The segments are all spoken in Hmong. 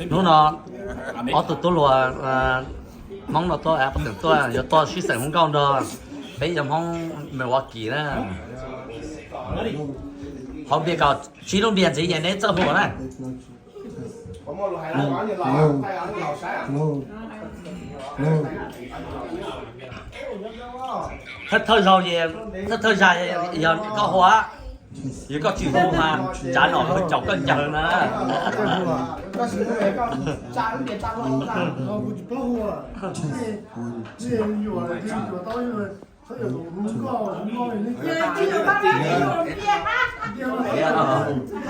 Hnub no ob tug tub hluas Hmoob no tuaj, tuaj yuav tuaj sib xeem hu nkauj nrog peb cov Hmoob Milwaukee na. Hauv npias kom tsib lub npias ntxiv ces neb txawj hu na. Thawj thawj zaug, thawj thawj zag yog koj hu, yog koj tsis hu mas tsav nom caum koj ncaws na.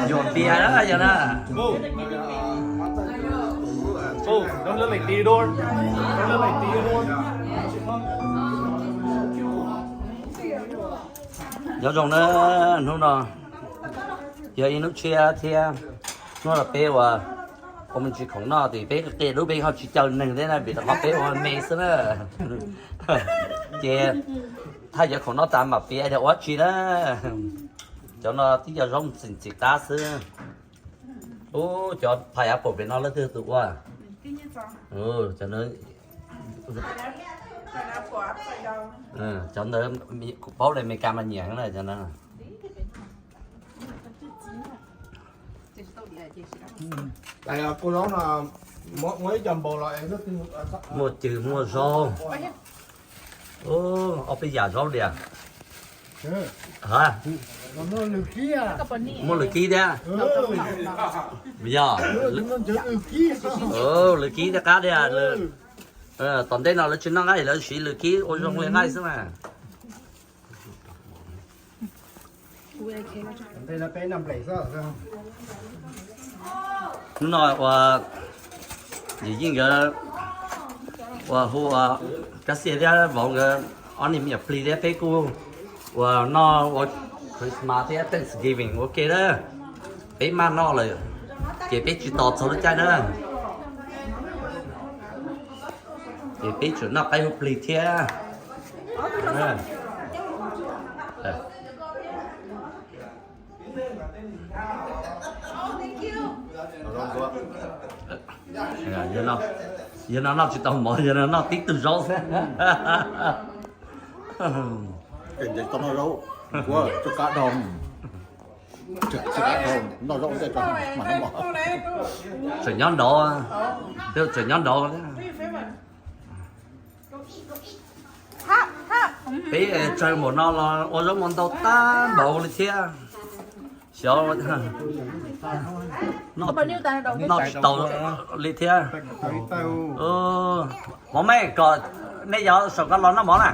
Yuam npias na yog na. Nyob zoo na, hnub no yog ib hnub tshiab thiab, hnub no peb ua, ua me ntsis khoom noj ces peb qia dub peb ho tsis caw neeg thiab na, vim rau qhov peb ua me xwb na. Ces thaj cov khoom noj tas mam piav tias ua tsi na. Cov no tib co zaub ntxim ntxim qab xwb. Ub, cov pineapple pem no leej twg tus ua? Cov ntawd kuv paub li Amelikas mas nyiam na cov ntawd. Muaj cw muaj zaub. Ob peb yam zaub diam. Muaj lwm kib thiab. Yog, lwm kib thiab qab thiab. Tom ntej no lawv tsis noj nqaij, lawv siv lwm kib ua zoo li nqaij xwb mas. Hnub no ua Yim Yeej nkawd ua hu ua Kab Xia thiab Vauv nkawd ob niag me nyuam plig thiab peb kuj ua noj ua Christmas thiab Thanksgiving ua ke na. Peb maj noj lawm ces peb tsis tos txog lub caij na. Ces peb tseem noj qaib hu plig thiab. Yog no noj tsis tau mov, yog no noj tib tug zaub xwb. Tseem nyob nrov, tseem nyob nrov. Peb tsaws npaum no los ua zaub mov ntau tag npaum li thiab. Xyov noj tsis tau li thiab. Mov me kom nej yog saum ko los noj mov na.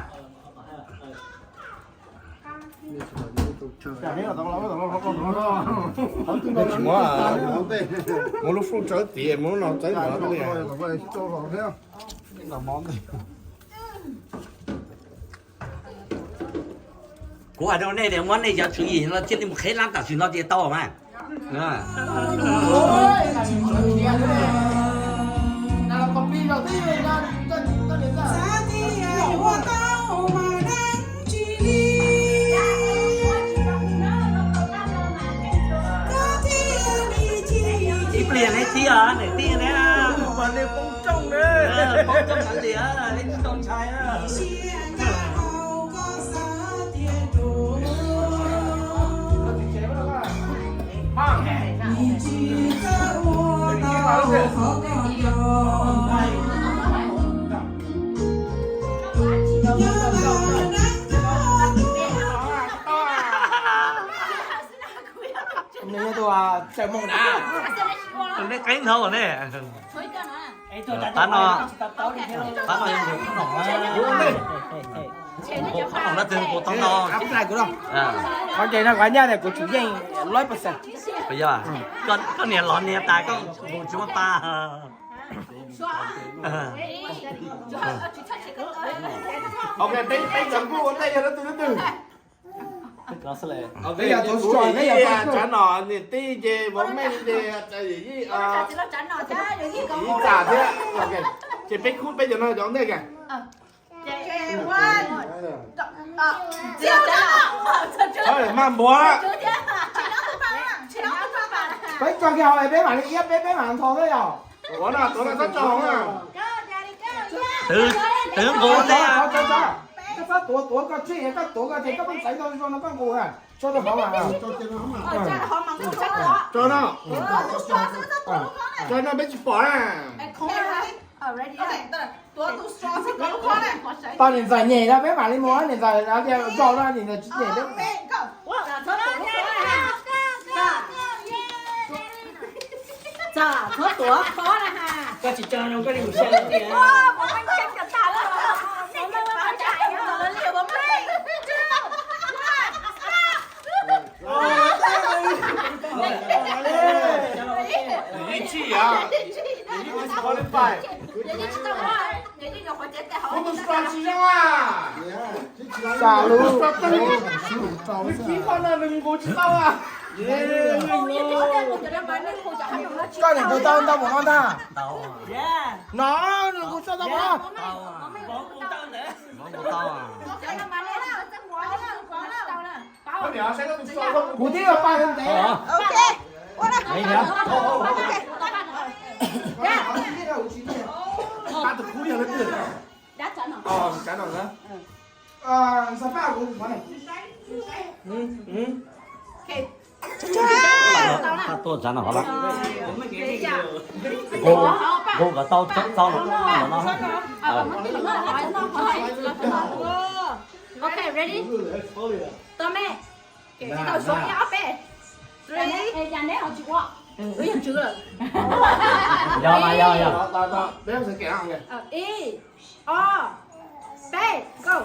Muab lub foob tsawb tid, muab lub no tsawb mov li. Kuv hais rau nej tias muab nej cov tswv yim no thiaj li mus qheb lab tam sim no ces tau mas. Ib pliag neb tib, neb tib ne, poob rooj heev li, neb tsis tau ntshai. Nej qeeb dhau ne. Tab no, tab no yog tus qhob noom, tus qhob noom no twg tus tau no. Qhov ntses no koj nyaj tias kuv tsum yeej lawm pas. Yog, koj niam los niam tas koj mus tsis muaj pa. Ok, peb cov nkuj ua ntej yog leej twg leej twg? Tsav nom niam tij ces vauv Meej ces ib txam thiab. Ces peb khub peb cov no cov ua ntej kag. Maj npuav. Peb tso kiag hauv es peb mam li iab peb, peb mam nthos xwb yog. Tuav no, tuav no txhob tso hauv na. Twv nqus ntej. Koj txhob tuav, tuav koj tsij, koj tuav koj ces koj pheej txais tau zoo no koj nqus na. Tso rau hauv mas. Tso no. Tso no peb tsis pom na. Pab niam ntxawm nyem no peb mam li mus, niam ntxawm no tias zos no niam ntxawm tsis nyem peb. Txam txhob tuav khob na ha. Koj tsis tso no koj li mus xyaw tias. Xav lub. Koj niam tus tau ntau npaum no ntag. No nws kuv txog tau npaum no. Kuv twb yog pab ntev. Pab tus khub yog leej twg? Pab tuaj tsav no hov lawm. Nqus kom tau txaus no. Ok, ready? Tau me. Tsis tau suav ib ob peb. Three. Yog mas yog yog. Ib, ob, peb, go.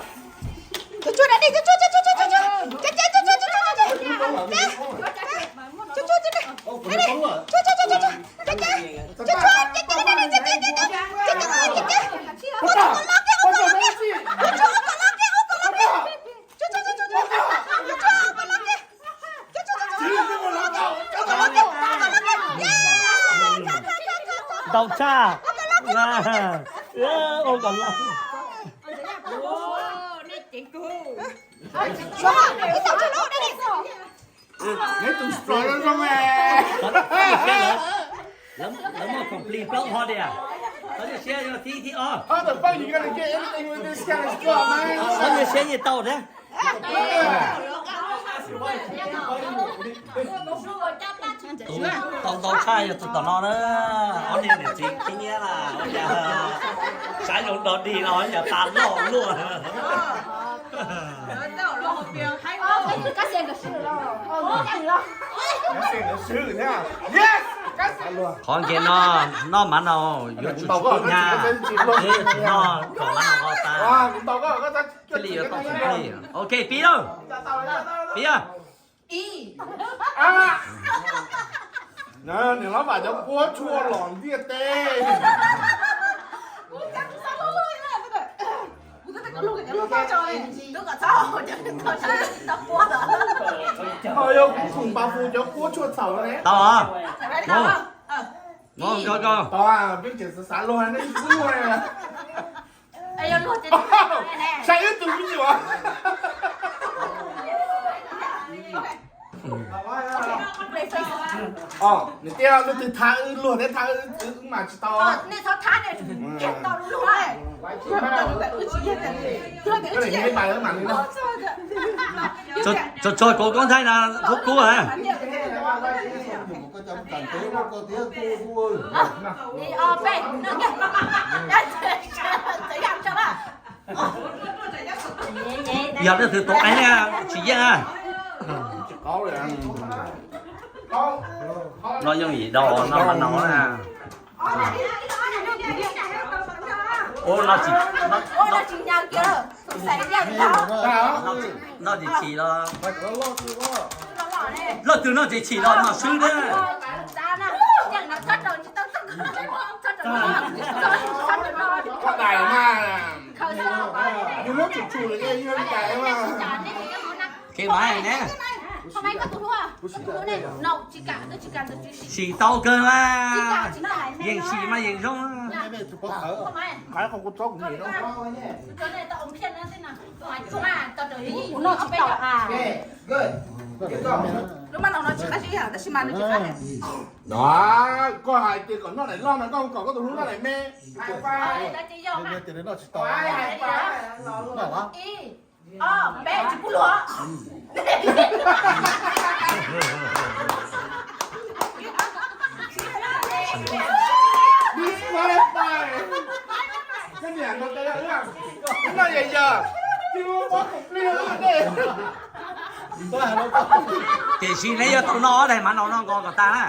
Ntau tshaj. Ua kom loj. Lawv muaj complete plaub hov tias. Qhov nyuag siab yog thib thib ob. Qhov nyuag siab yeej tau thiab. Tus tau ntau tshaj yog tus tom no na. Ob niag niam txiv khib nyiab na, ua cas saib zoo dog dig los yog tas loj luaj. Qhov nkev no, noj mas no yuav tsum tsis pub nyab, yuav tsum noj kom mas no qhov tas. Thiaj li yuav tau txim plig. Ok, pib lauj. Pib. Niam hlob Vam cov kuab tshuaj los ntiaj teb. Yog kuv tus npa fu cov kuab tshuaj txhaum ne. Tau. Tau, peb tseem xav xav luag ne, ib tug luag ne. Saib ib tug me nyuam. Nws tias leej twg thab wb luag thiab thab wb mas tsis tau. Tso tso kuv koob thaij na, kub kub. Yog leej twg tuav ev tsis yeej na. No yooj yim dau, no mas no na. Ua no tsis, no tsis chim los, leej twg no tsis chim los mas swb thiab. Koj dais mas, yus lub tsum tsum lawm ces yus dais mas. Kev mas ne. Sim tau kawg na. Yeej sim mas yeej zoo. Kuv noj tsis tau. Lub mab no no tsis qab zib tab sis mas nws tsis qab. Koj hais tias kom noj daim loj no, koj kom koj tus hlub noj daim me. Ib, ob, peb, tsis pub luag. Disqualify. Koj niam no, no yog yog, tsis muaj pob kom plig. Tiam sis neb yuav tau noj ob daim mab no noj nkaus kom tag na.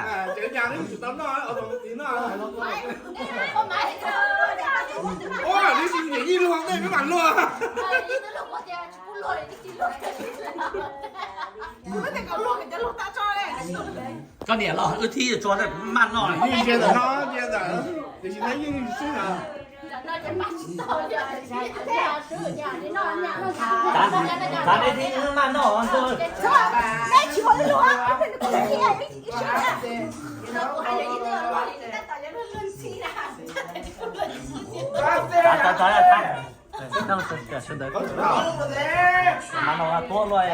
Koj niam los wb thib tsuag kuv maj noj. Yeej ntsia ntawm no, ntsia ntawm, tiam sis neb yeej swb na. Thaum neb thib maj noj. Maj no tuab luaj.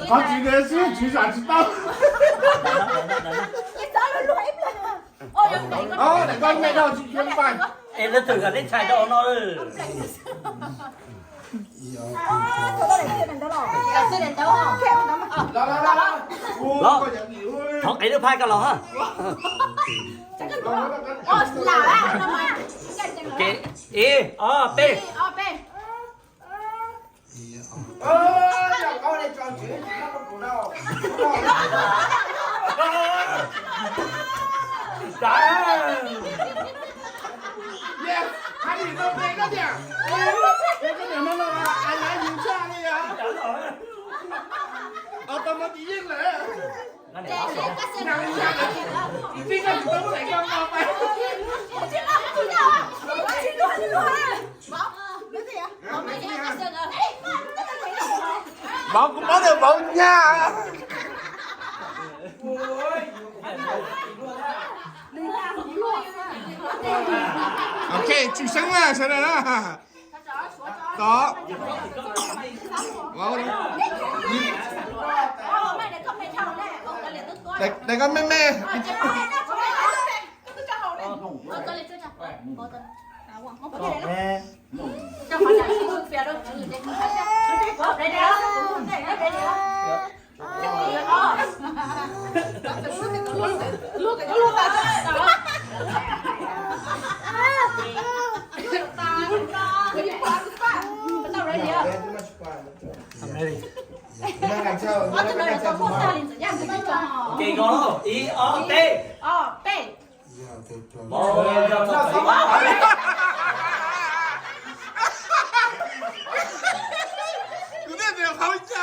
Qhov tsis xwb tsis zam tsis tau. Daim koj me dhau tsis yuav npaim. Es lawv twb neb tshais rau no. Los, thov qev lub phaj koj los ha. Ib, ob, peb. Vauv, kuv paub tias vauv nyaj. Ok, tsis seeb na sawv daws na. Tod. Daim koj me me. Ces nkaus lauj, ib, ob, peb. Kuv thiaj tias vauv nyaj.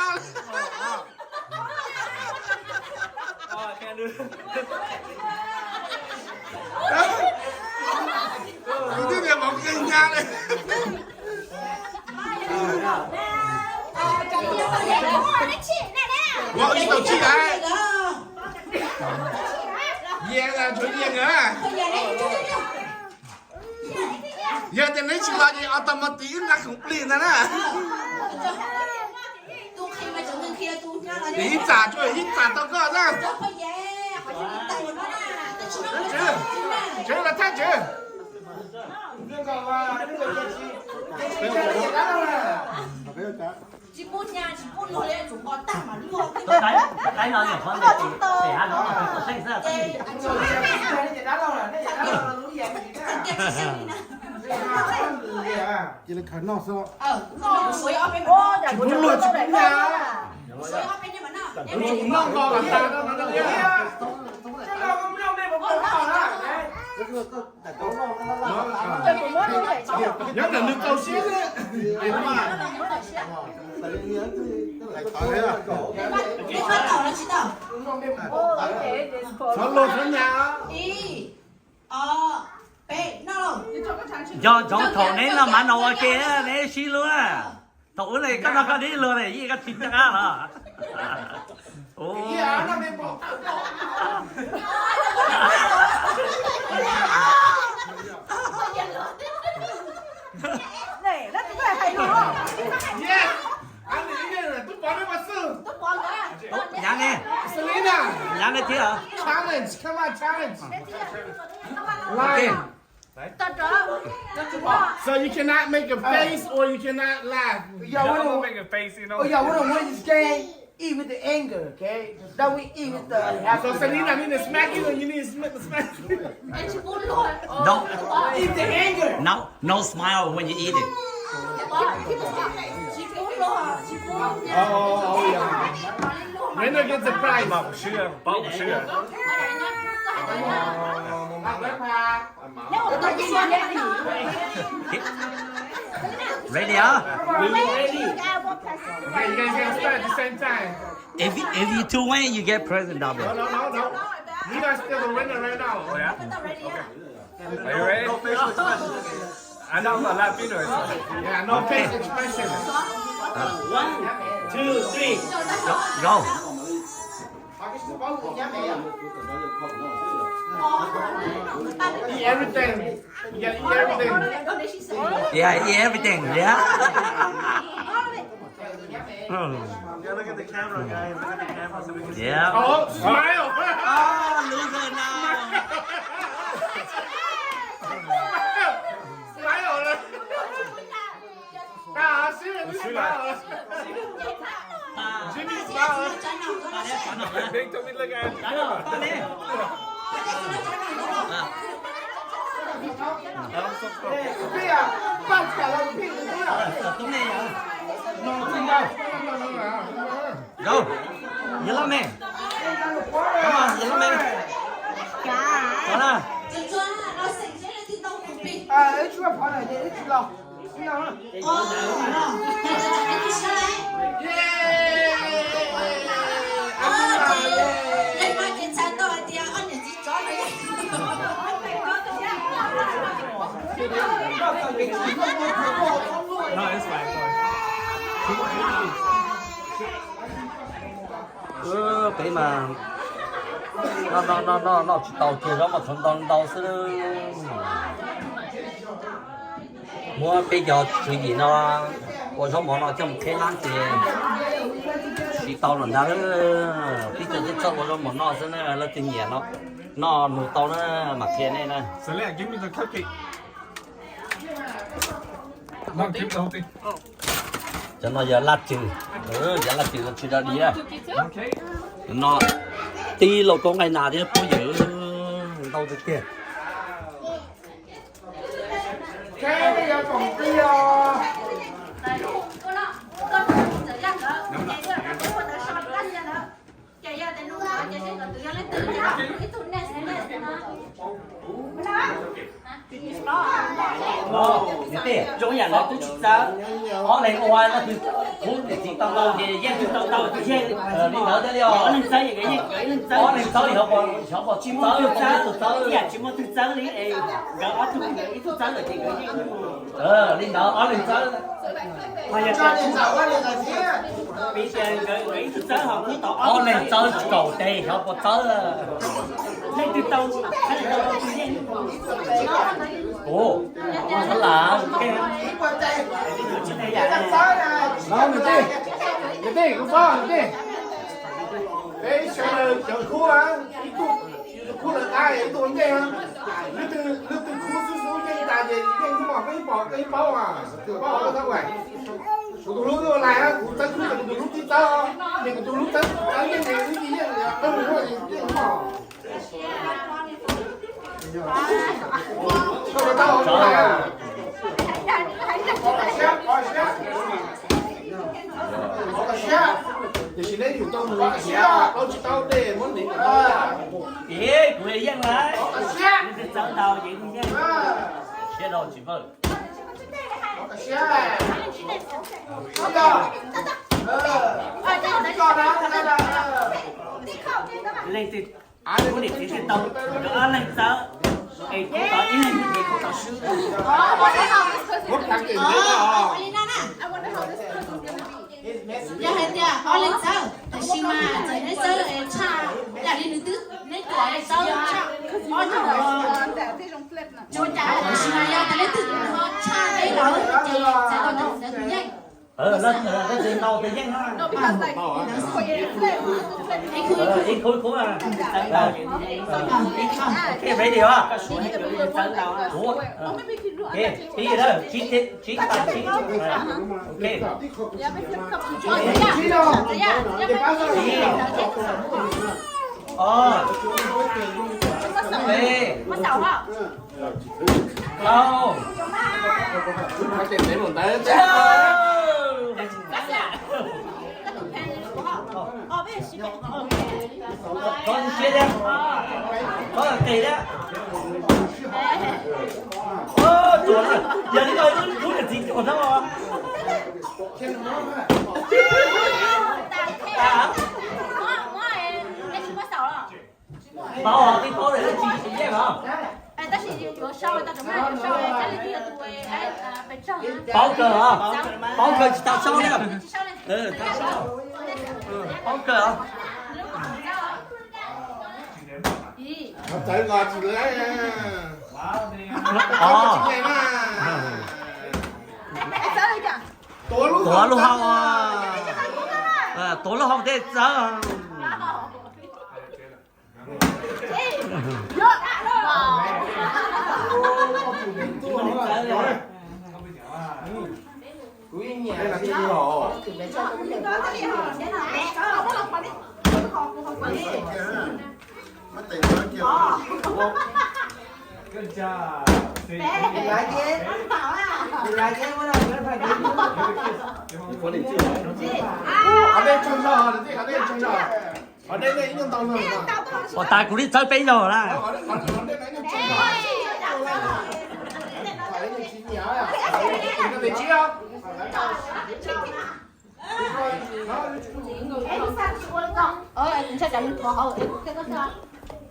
Kuv thiaj tias vauv nyaj li. Vauv ib tau tsib lawm. Yia, tshuav Yia nkawd. Yog tias neb tsis los ces automatic wb nqa khoom plig ntag na. Ib txam tsuas ib txam tau koj na. Tswv, tswv los thaj tswv. Cia li khaws noj xwb. Tsis pub luag tsis pub nyaj. Noj nkaus los tas no. Nyob ntawm nws tau siab xwb. Txhob luag txhob nyaj. Yog ntsoov thaum neb noj mab no ua ke neb sib hlub na. Tau ua li koj noj koj dib luag ne, yeej koj tsis nco qab los. Nyav ne. Selena. Nyav ne thiab. Challenge, come on, challenge. Line. So you cannot make a face or you cannot laugh. Y'all wanna, y'all wanna win this game? Eat with the anger, okay? Don't we eat with the happy? So Selena need to smack you, and you need to smack, smack. No, eat the anger. No, no smile when you eat it. Oh, oh, oh, yeah. Winner gets a prize. Ready, huh? Ready. Okay, you guys gotta start at the same time. If if you two win, you get present, Dobby. No, no, no, no. You guys still the winner right now. Oh, yeah? Okay. Are you ready? I know I'm a lot bigger. Yeah, no face expression. One, two, three. Go. Go. Eat everything. Yeah, eat everything. Yeah, eat everything. Yeah. Yeah, look at the camera, guys. Look at the camera. Yeah. Oh, smile. Oh, loser now. Smile. Smile. Go. Yog loj me. Yog loj me. Go na. Peb mas noj noj noj noj tsis tau, cia zaub mov txhov ntau ntau xwb. Muab peb cov tswv yim no ua zaub mov no coj mus qhib hlab ces tsis tau lawm ntag. Peb cov twb txawj ua zaub mov noj xwb na, leej twg nyiam no noj nug tau na, mam qhia nej na. Cov no yog laj tswv, cov laj tswv no tsw dog dig. No tib lauj kaub nqaij nas thiab pub yawm ntau tiag tiag. Niam tij, zoo yam ntawd twb tsis txawb. Ob leeg ua leej twg khub niam txiv tau tau ces yeej twg tau tau ces yeej li ntawd thiaj li os. Ob leeg txawb, ob leeg txawb, xyov puas tsis muaj twg txawb, ib yam tsis muaj twg txawb li es nkawd ob tug nkawd ib tug txawb lawm ces nkawd yeej. Li ntawd ob leeg txawb. Ho yog tias piv tias nkawd nkawd ib tug txawb ho khub tau ob leeg txawb kaum tes xyov puas txawb. Leej twg tau, leej twg tau tus yeej. Ua, lam no niam tij, niam tij, kuv paub niam tij. Peb sawv daws cov khub, ib tug khub lawv qab, ib tug ua ntej. Leej twg, leej twg khub xub xub yeej tas ces yeej xwb mog, koj yeej pom, koj yeej paub, koj paub, koj txhob ua. Kuv tus hlub twb ua lais, kuv txawb khub ces kuv tus hlub twb txawb, ces kuv tus hlub txawb, txawb yeej ces wb yeej, qawg mus ua ces yeej mog. Koj tau tau, tiam sis neb yus tau mus siab, tau tsis tau tej muab ntiv. Kuv yeej lawm, leej twg txawb tau ces yeej. Siab dau tsis vawj. Leej twg, kuv niam txiv twb tau, nkawd ob leeg txawb, es kuv tau ib leeg ces kuv tau swb. Yog hais tias ob leeg txawb, tab sis mas txawm neb txawb tshaj yam li nws twb, neb txawb tshaj ob nyuag, tab sis mas yog tias leej twg ho tshaj neb lawm ces txawm tau tus ntawd tus yeej. Ib khub, ib khub. Ok, ready hos. Ib, ib, tsib, tsib, tsib. Ok. Ib, ob, peb, plaub. Koj siab thiab, koj qis thiab. Yog li koj ib lub niam txiv cuag no. Paub, tib paub lawm tsis tsis yeej os. Paub kawg os, paub kawg tsis tau sau li. Tau sau, paub kawg os. Txawv nqos tsis lawm. Tuav lub hau, tuav lub hau tej txawv. Ua tas kuv li txawb peb zaug na.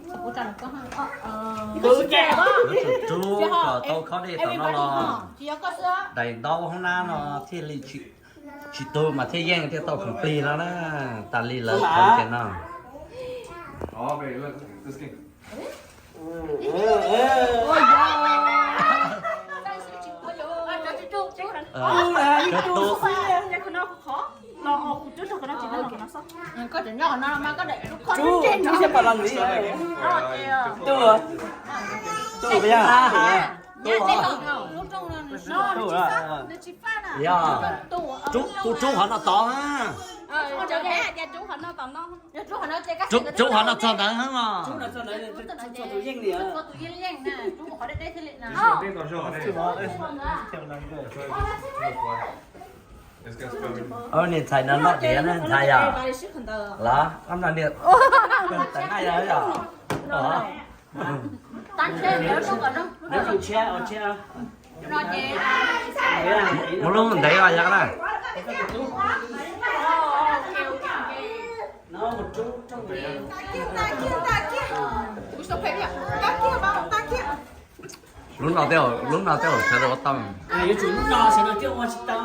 Rub kom tau khob dej tom no los daim ntaub hoob nab no thiaj li tsis tu mas thiaj yeej thiaj tau khoom plig no na. Tas li lawv qhov tias no. Kuv rub qhov no tod. Rub qhov no txog ntawd no. Niam ntxhais no noj diav na ntxhais yom. Los ob no niam, tawm na yog yom. Muab lub ntev os yog na. Lub no tej, lub no tej sawv daws ua tau. Yuav tsum lub no sawv daws thiaj ua tsis tau.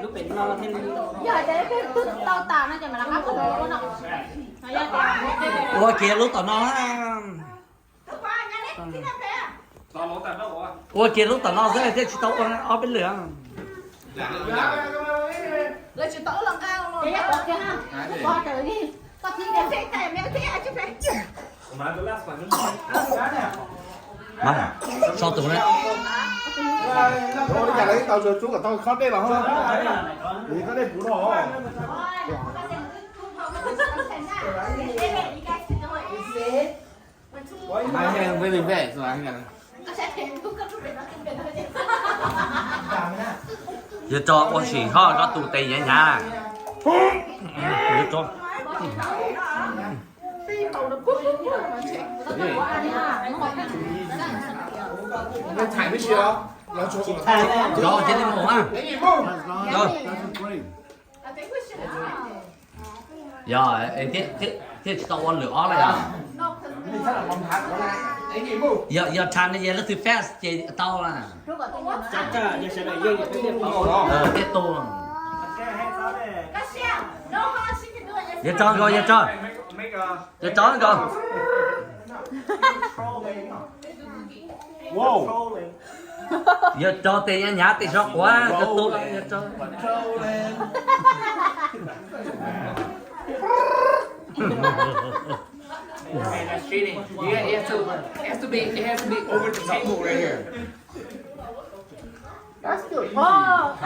Lub pem no thiaj li. Yog tias twb tau tas no ces mam rov qab pub ua no. Ua kiag lub tom no. Ua kiag lub tom no xwb thiaj tsis tau ua ob peb lwm. Mas so tus ne. Ua li cas lawv tau sawv tsub kom tau khob dej los ho. Khob dej puv no. Yog tso ua sim ho koj tus tes hnyav hnyav. Yuav tso. Ua, Yog, ces nej mus na. Yog, thiaj tsis tau ua lwm ob lawm yog. Yog, yog tha ne, yog leej twg fast ces tau na. Thiaj tu. Yog tso nkaus, yog tso. Yog tso nkaus. Yog tso tes nyav tes sov quav, yog tu, yog tso. Hey, that's cheating. You, it has to, it has to be, it has to be over the table right here. That's good. Whoa.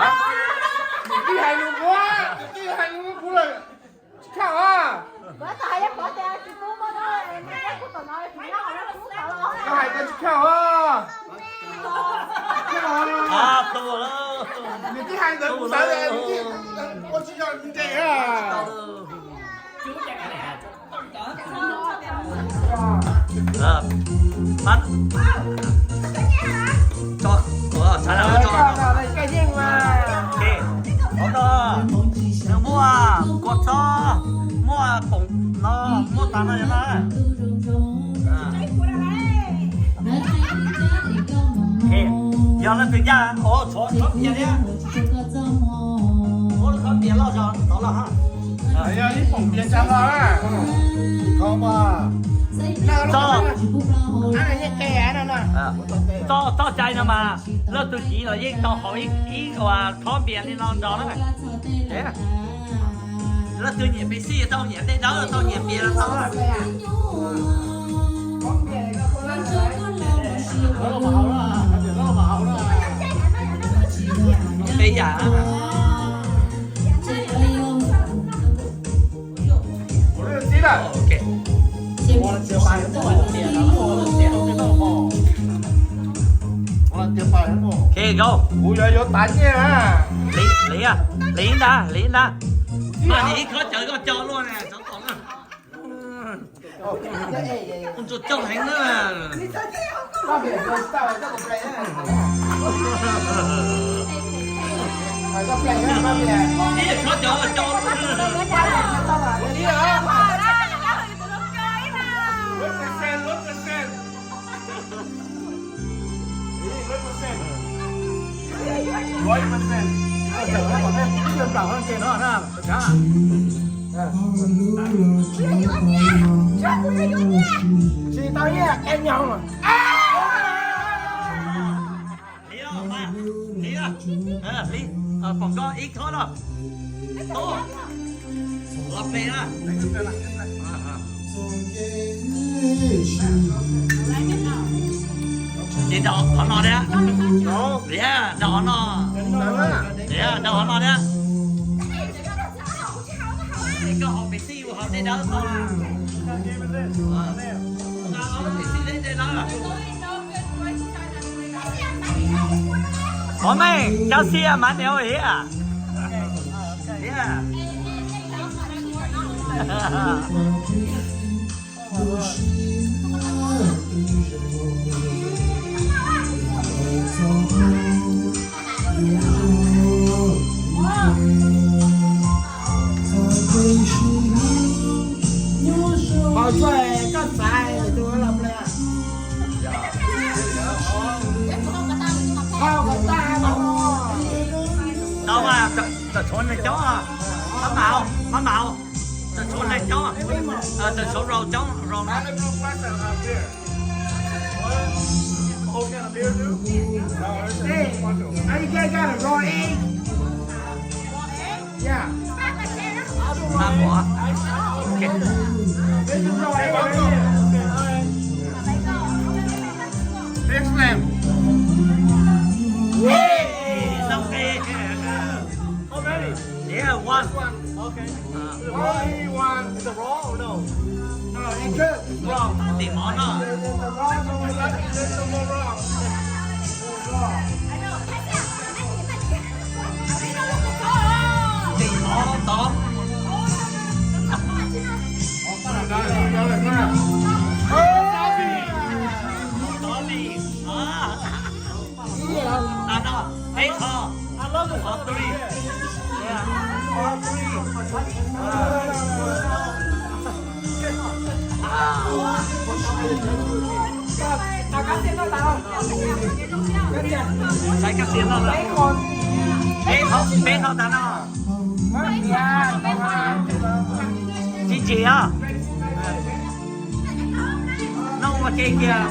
Nws twb hais nws kuv, nws twb hais nws kuv lawm. Tsis khaj os. Koj hais koj tsis khaj os. Nws twb hais ntawd kuv sawv, nws twb ua tsis yog nws ntse. Nws muaj kua txob, muaj poom no, muaj tas no yog na. Yog leej twg ncaj, tshuav khob pias thiab. Muab lub khob pias loj zog tod los. Yog ib poom pias tsa los. Txoj, txoj cai no mas leej twg siv los yeej tau haus ib, ib uas khob pias li no nrog na. Leej twg nyiam pias xij tau, nyiam tej dawb tau, nyiam pias los tau. Tej yam. Ok, go. Hliv, hliv ntag, hliv ntag. Mas ib khob cawv koj coj luaj na, tsov tom na. Ua tsuas coj heev na. Ib khob cawv coj luaj. Tsis tau nyiaj, em nyob. Hliv, hliv, hliv, pom koj ib khob no. Tub, los pem na. Ces nram qhov no thiab. Nram qhov no. Nram qhov no thiab. Koj haus pem xij, haus tej dawb tau. Pem xij tej dawb. Có mấy cháu xia mà nếu ý à. Qhov tsuas koj xav tus los pliag. Tau mas, tawm tshuav neeg coob, mab maus, mab maus, tawm tshuav neeg coob, tawm tshuav rau coob rau na. Hey, are you guys got a raw egg? Yeah. Mab maus. This is raw egg right here. Big slam. Hey, something. How many? Yeah, one. One. Okay. Uh, raw egg, one. Is it raw or no? No, it's good. Raw. Tim mov no. There's a raw one. There's no more raw. Raw. Tim mov tod. Tod li. All three. Yeah. All three. Saib koj xiam no lawm. Peb thaum, peb thaum tas no. Tsis ntsim os. Noj ua ke kiag.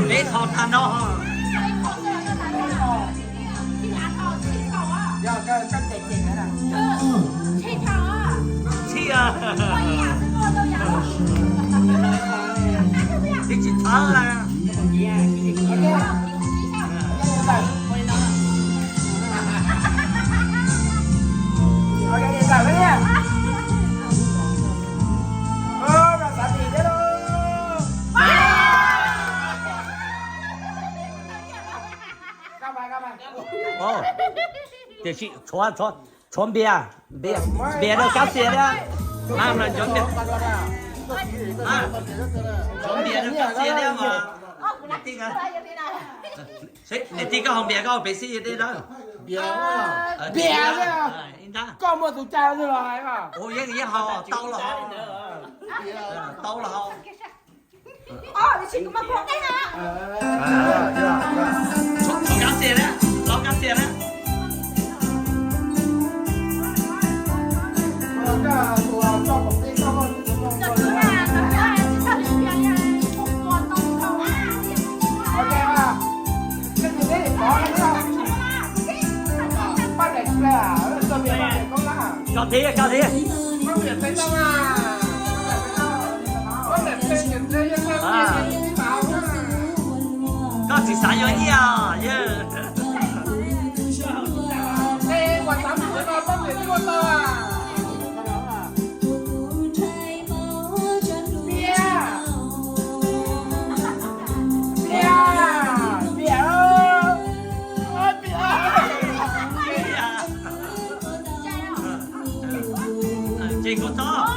Peb thaum tas no. Txhij. Twb tsis thawb la. Tiam sis tshuav, tshuav npias, npias rau kab xias thiab. Tshuav npias rau kab xias thiab mas. Niam tij, koj haus npias koj haus Pepsi dej dawb? Npias, koj muaj tus cai los hais. Ua yeej yeej haus tau los haus. Tau los haus. Tshuav kab xias na, tshuav kab xias na. Koj thiab, koj thiab. Koj tsis xav yuav nyiaj os yawg? Ces koj txhob.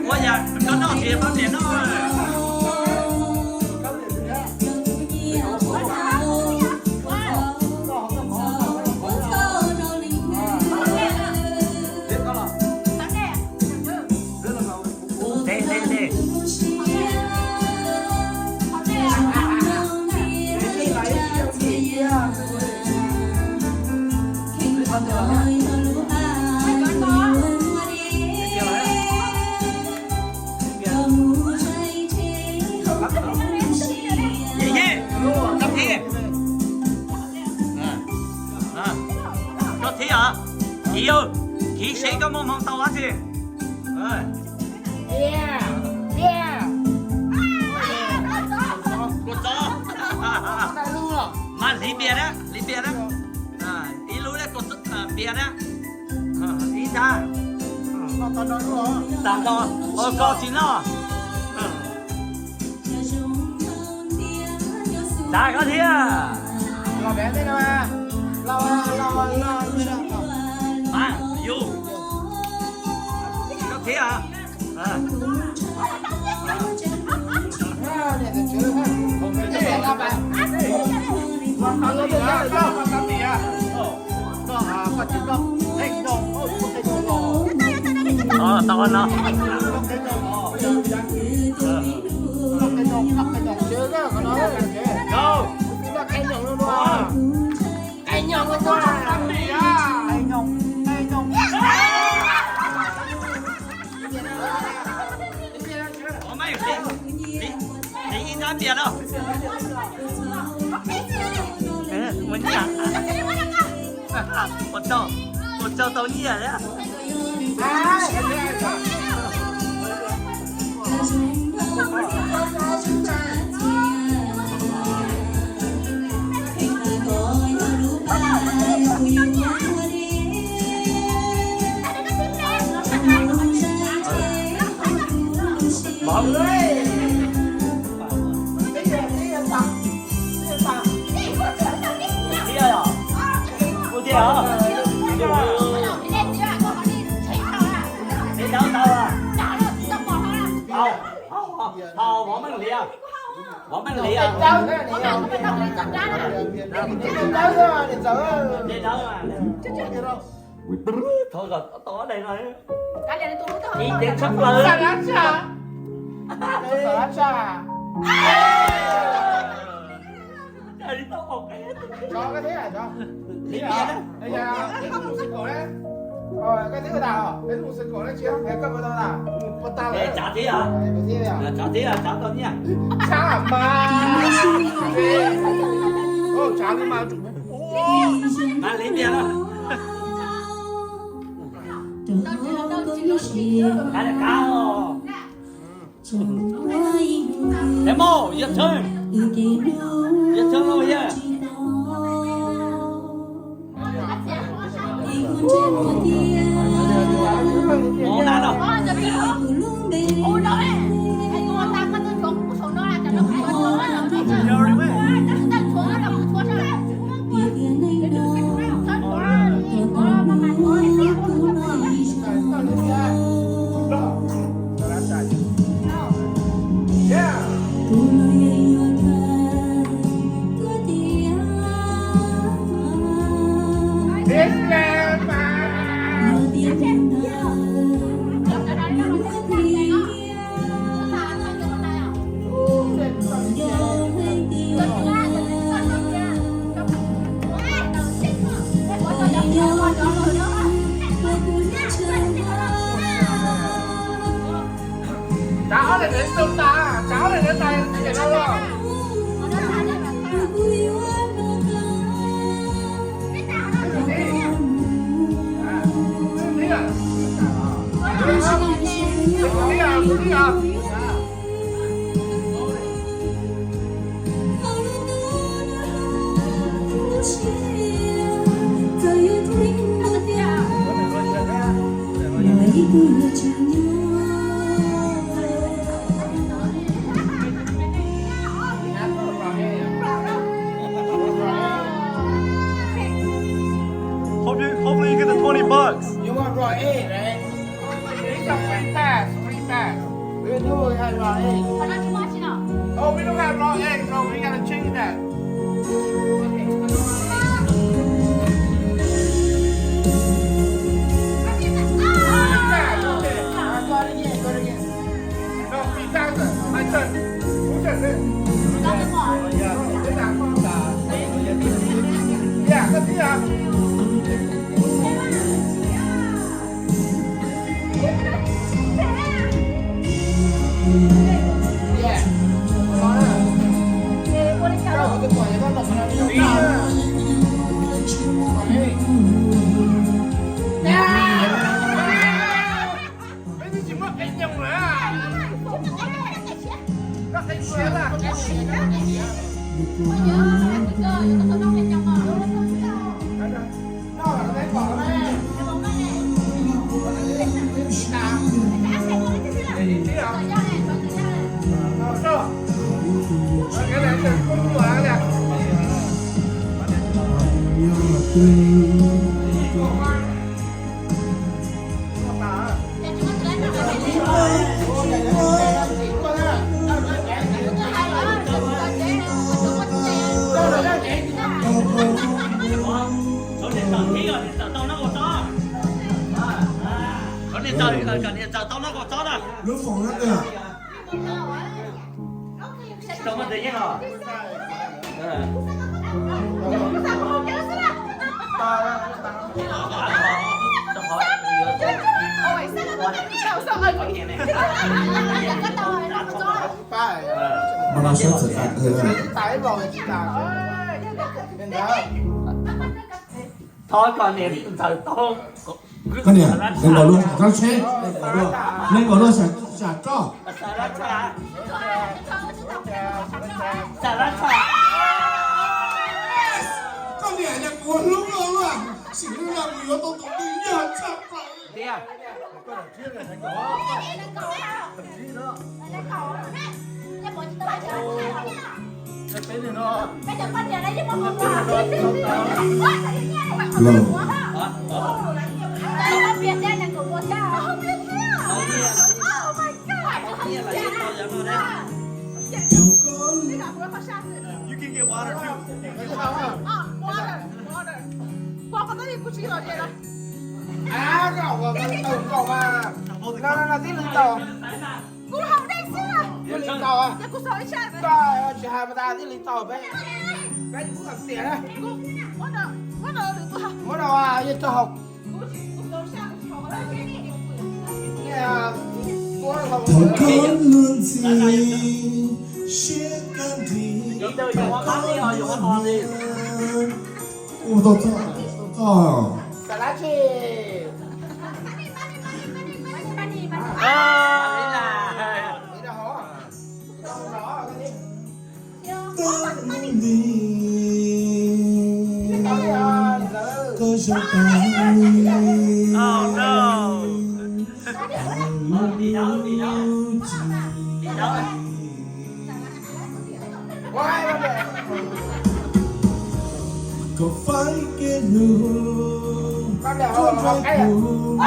Ua yam koj noj tsis pab niam noj. Koj thiab os, kiv, kiv seb koj muaj hmoo tau dab tsi. Mas hliv npias na, hliv npias na. Ib lub npias na. Ib nrab. Tam no ua koj tsis noj. Txav koj thiab. Yus, koj thiab. Tau no. Ua nyiaj. Ua tau, ua tau tau nyiaj thiab. Ua tiag os. Ho Võ Meej Liv, Võ Meej Liv, Dej Dawb, thov kom tau ob daim no. Ib cev tshaj plaws. Tsav thiab, tsav thiab, tsav tau nyiaj. Tsav mas, tsav li mas, mas li tiag. Kav, kav os. Em ơi, your turn. Your turn over here. Ov na no. Tsav ob daim neb tau tas, tsav ob daim neb tas ces no los. Hope you, hopefully you get the twenty bucks. You want raw egg, right? It's a free pass, free pass. We do have raw egg. Oh, we don't have raw egg, so we gotta change that. Kom niam txawm, kom niam txawm tau noj kaum txob na. Lub foom no twg? Tau muaj tus yeej os. Mas no sab txawm tas. Thov kom niam ntxawm tau. Koj niam, nees nkaum luaj sam roj tsheb, nees nkaum luaj, nees nkaum luaj sam roj. Koj niam, kuv hlub koj luaj, sim li no kuv yuav tau tus twg yog tshaj plaws. Hello. Tau mas. No no no, tib li tau. Kuv haus dej xwb. Tib li tau. Koj tsis hais mas tas tib li tau peb. Peb kuv xiam na. Muab rau yog tau haus. Thov koj luag ntxhi siab kab nrig. Ua tau txog, tau txog. Tau mus li, koj zoo tas li. Koj faib kev hlub, koj nrog kuv.